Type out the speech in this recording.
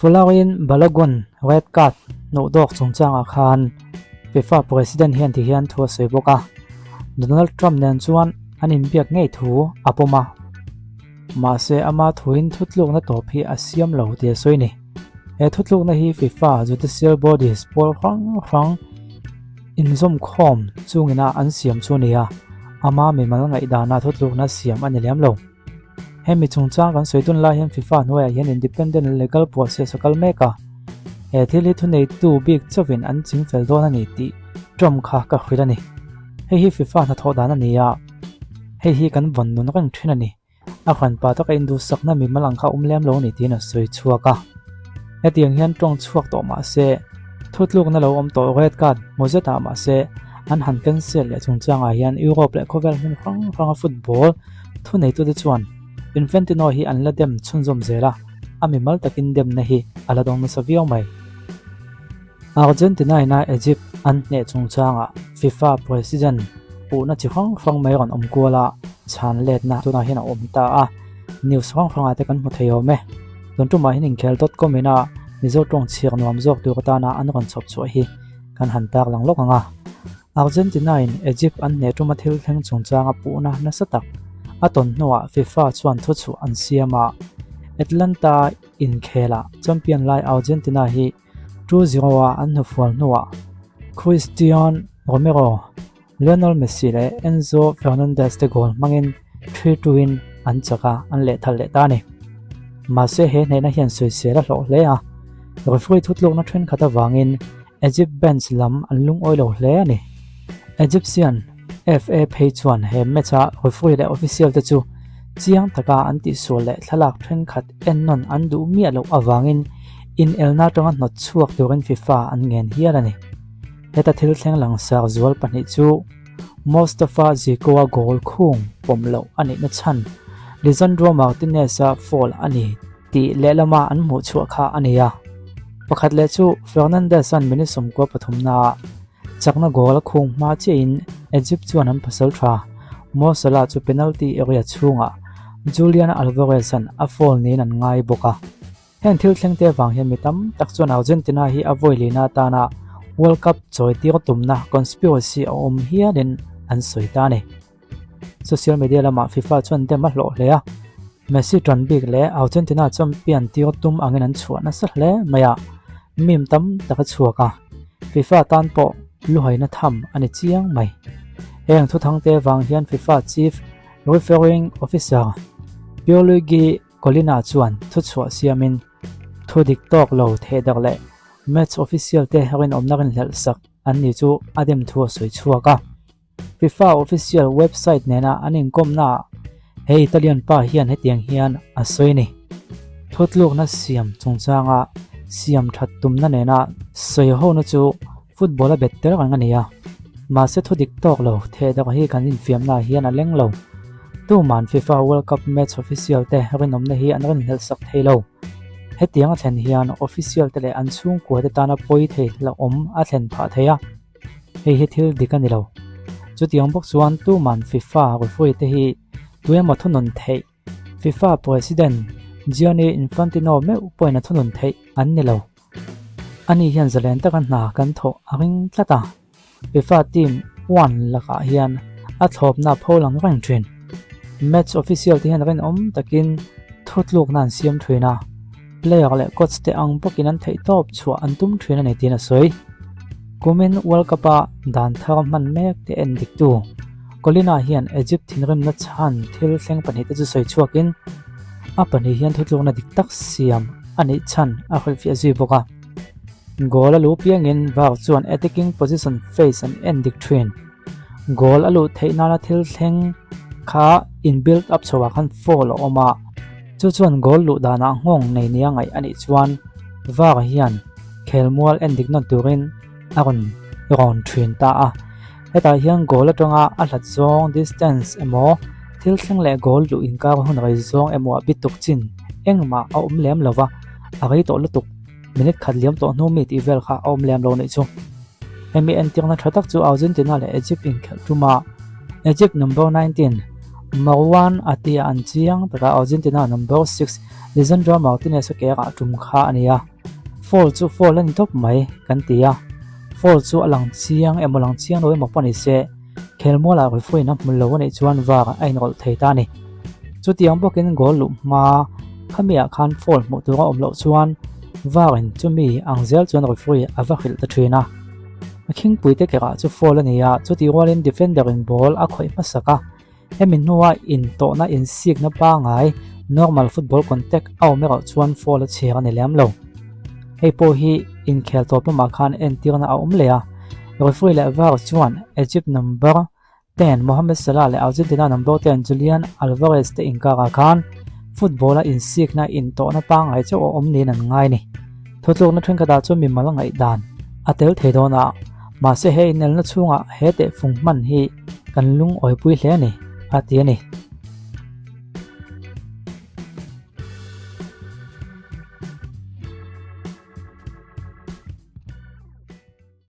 Folarin Balogun red card hnawh dawk chungchangah khan FIFA President hian ti hian thu a sawi bawk a, Donald Trump nen chuan an inbiak ngei thu a pawm a. Mahse ama thuin thutlukna tawp hi a siam lo tih a sawi a ni. He thutlukna hi FIFA Judicial Bodies pawl hrang hrang inzawmkhawm chungina an siam chu a ni a, ama mimal ngaihdana thutlukna siam a ni lem lo. Hemi chungchang kan sawi dun lai hian FIFA hnuaiah hian independent legal process a kal mek a, he thil hi thuneitu bik chauhin an chingfel dawn a ni tih Trump kha ka hrilh a ni. Hei hi FIFA hnathawh dan a ni a, hei hi kan vawn nun reng thin a ni. A hranpa taka induhsakna mimal ang kha a awm lem lo a ni tiin a sawi chhuak a. Hetiang hian tawng chhuak tawh mah se, thutlukna lo awm tawh red card hmu zetah mah se, an han cancel leh chungchangah hian Europe leh khawvel hmun hrang hranga football Thuneitute chuan Infantino hi an la dem chhunzawm zel a, a mimal takin demna hi a la dawng nasa viau mai. Argentina-ina Egypt an hneh chungchangah FIFA President puhna chi hrang hrang mai rawn awm kual a, chhan letna tunah hian a awm ta a, news hrang hrangah te kan hmu thei awm e. Tun tumah hian inkhel dot com ina Mizo tawng chhiar nuam zawk tur atana an rawn chhawp chhuah hi kan han tarlang lawk ang a. Argentina-in Egypt an hneh tuma thil thleng chungchanga puhna nasa tak a tawn hnuah FIFA chuan thuchhuah an siam a, Atlanta inkhelah champion lai Argentina hi 2-0 a an hnufual hnuah Cristian Romero, Lionel Messi leh Enzo Fernandez te goal hmangin 3-2 in an chak a, an lehthal leh ta a ni. Mahse he hnehna hian sawisel a hlawh hle a, referee thutlukna thenkhat avangin Egypt bench lam an lungawi lo hle a ni. Egyptian FA phei chuan he match-a referee leh official te chu chiang taka an tihsual leh thlalak thenkhat ennawn an duh miah loh avangin inelna atanga hnawt chhuak turin FIFA an ngen hial a ni. Heta thil thleng langsar zual pahnih chu Mostafa Zico-a goal khung pawm loh a nihna chhan Lisandro Martinez-a foul a ni tih lehlama an hmuh chhuah kha a ni a. Pakhat leh chu Fernandes-a'n minute 93 naah chakna goal a khung hma chiahin Egypt chuan an pasal tha Mo Salah chu penalty area chhungah Julian Alvarez-a'n a foul niin an ngai bawk a. Heng thil thlengte avang hian mi tam tak chuan Argentina hi a vawi lehna atana World Cup chawi tir tumna conspiracy a awm hialin an sawi ta a ni. Social media lamah FIFA chuan dem a hlawh hle a, Messi tan bik leh Argentina champion tir tum angin an chhuah nasa hle mai a, meme tam tak a chhuak a, FIFA tan pawh luhaina tham a ni chiang mai. Heng thuthangte vang hian FIFA Chief Refereeing Officer Pierluigi Collina chuan thuchhuah siamin thu dik tawk lo thehdarh leh match official te rinawmna rinhlelh sak an ni chu a dem thu a sawi chhuak a. FIFA official website nena an inkawmnaah he Italian pa hian hetiang hian a sawi a ni. Thutlukna siam chungchanga siam that tumna nena sawi hona chu football a bet tel reng a ni a, mahse thu dik tawk lo thehdarh hi kan infiamnaah hian a leng lo. Tuman FIFA World Cup match official te rinawmna hi an rinhlelh sak thei lo. Hetiang a thlen hian official te leh an chhungkua te tana pawi thei hlauhawm a thlen phah thei a. Hei hi thil dik a ni lo. Chutiang bawk chuan tuman FIFA referee te hi tuemaw thunun theih FIFA President Gianni Infantino meuh pawhin a thunun theih an ni lo. Ani hian zalen taka hna kan thawh a ring tlat a, FIFA team one lakah hian a thlawpna a pholang reng thin. Match official te hian rinawm takin thutlukna an siam thin a. Player leh coach te ang bawkin an theihtawp chhuah an tum thin a ni tiin a sawi. Kumin World Cup-a dan thar hman mek te en diktu Collina hian Egypt thinrimna chhan thil thleng pahnihte chu sawi chhuakin a pahnih hian thutlukna dik tak siam a nih chhan a hrilhfiah zui bawk a. Goal a luh piangin VAR chuan attacking position phase an en dik thin. Goal a luh theih nana thil thleng kha in build up chhoah khan foul a awm a. Chu chuan goal luh danah nghawng nei nia ngaih a nih chuan VAR hian khelmual en dik nawn turin a rawn rawn thin ta a. Hetah hian goal atanga a hlat zawng, distance, emaw thil thleng leh goal luh inkar hun rei zawng emaw a bituk chin engmah a awm lem lo va, a rei tawh lutuk. Minute khat liam tawh hnu mi tih vel kha a awm lem lo nih chu. Hemi entirna tha tak chu Argentina leh Egypt inkhelh ṭuma Egypt number 19 Marwan Attia an chiang taka Argentina number 6 Lisandro Martinez a ke rah ṭum kha a ni a. Foul chu foul a ni tawp mai kan ti a, foul chu a lang chiang emaw lang chiang lo emaw pawh ni se, khelmualah referee-in a hmu lo a nih chuan var a inrawlh thei ta a ni. Chutiang bawkin goal luh hma khamiah khan foul hmuh tur a awm loh chuan var-in chumi ang zel chuan referee a va hrilh ta thin a. A khingpuite kerah chu foul a ni a, chutih rualin defender-in ball a khawih hmasak a, Hemi hnua intawhna insikna pangai, normal football contact, a awm erawh chuan foul a chhiar a ni lem lo. Hei pawh hi inkhel tawp lamah khan entirna a awm leh a, referee leh var chuan Egypt number 10 Mohamed Salah leh Argentina number 10 Julian Alvarez te inkarah khan football-a insikna intawhna pangai chauh a awm niin an ngai a ni. Thutlukna thenkhatah chuan mimal ngaihdan a tel thei dawn a, mahse he inelna chhungah he tehfung hman hi kan lungawipui hle a ni, a ti a ni.